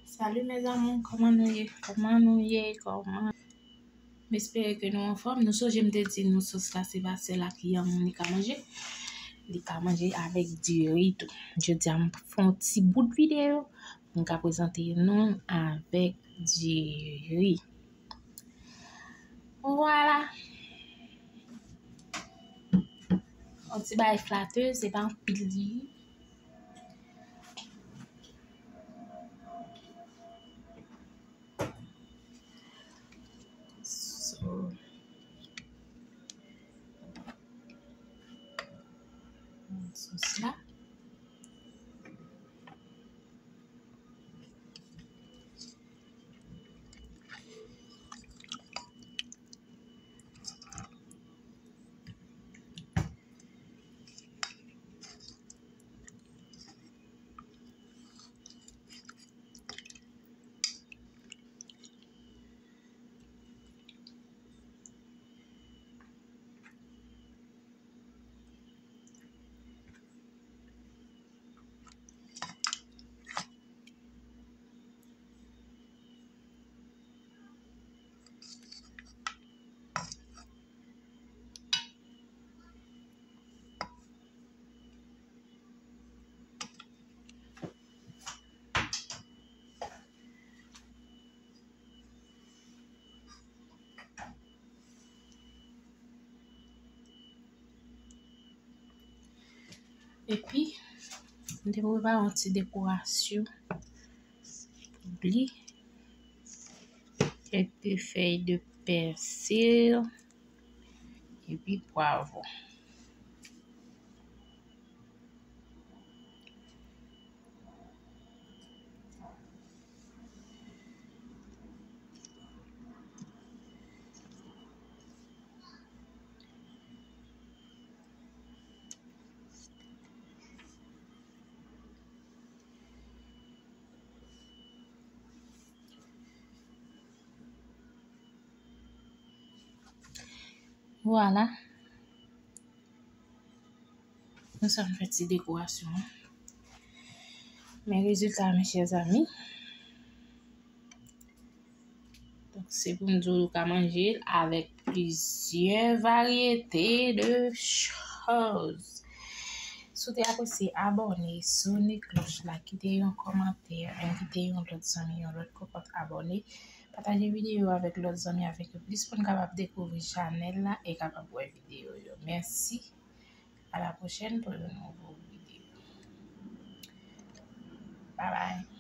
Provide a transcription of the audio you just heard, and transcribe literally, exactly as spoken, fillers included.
Salut mes amours, kòman nou ye? Kòman nou ye? Kòman? M espere ke nou anfòm. Nou sonje m te di nou sos la se pa sèl ak yanm li ka manje. Li ka manje avèk diri tou. Jodi a m fè yon ti bout videyo pou m ka prezante nou avèk diri. Vwala. Yon ti bagay flatè, se pa anpil diri. So, sos la. Epi, m te prepare yon ti dekorasyon pou li. Kèk fèy de pèsi, epi pwavwon. Vwala. Nou sa m fè ti dekorasyon an. Men rezilta, mes chers amis. Donk, se pou m di w, ou ka manje l avèk plizyè varyete de choz. Si w te apresye, abòne, sone klòch la, kite yon kòmantè, envite yon lòt zanmi, yon lòt kokòt abòne. Pataje videyo avèk lòt zanmi afin ke plis moun kapab dekouvri chanèl la e kapab wè videyo yo. Mèsi. À la prochaine pour de nouveaux vidéos. Bye bye.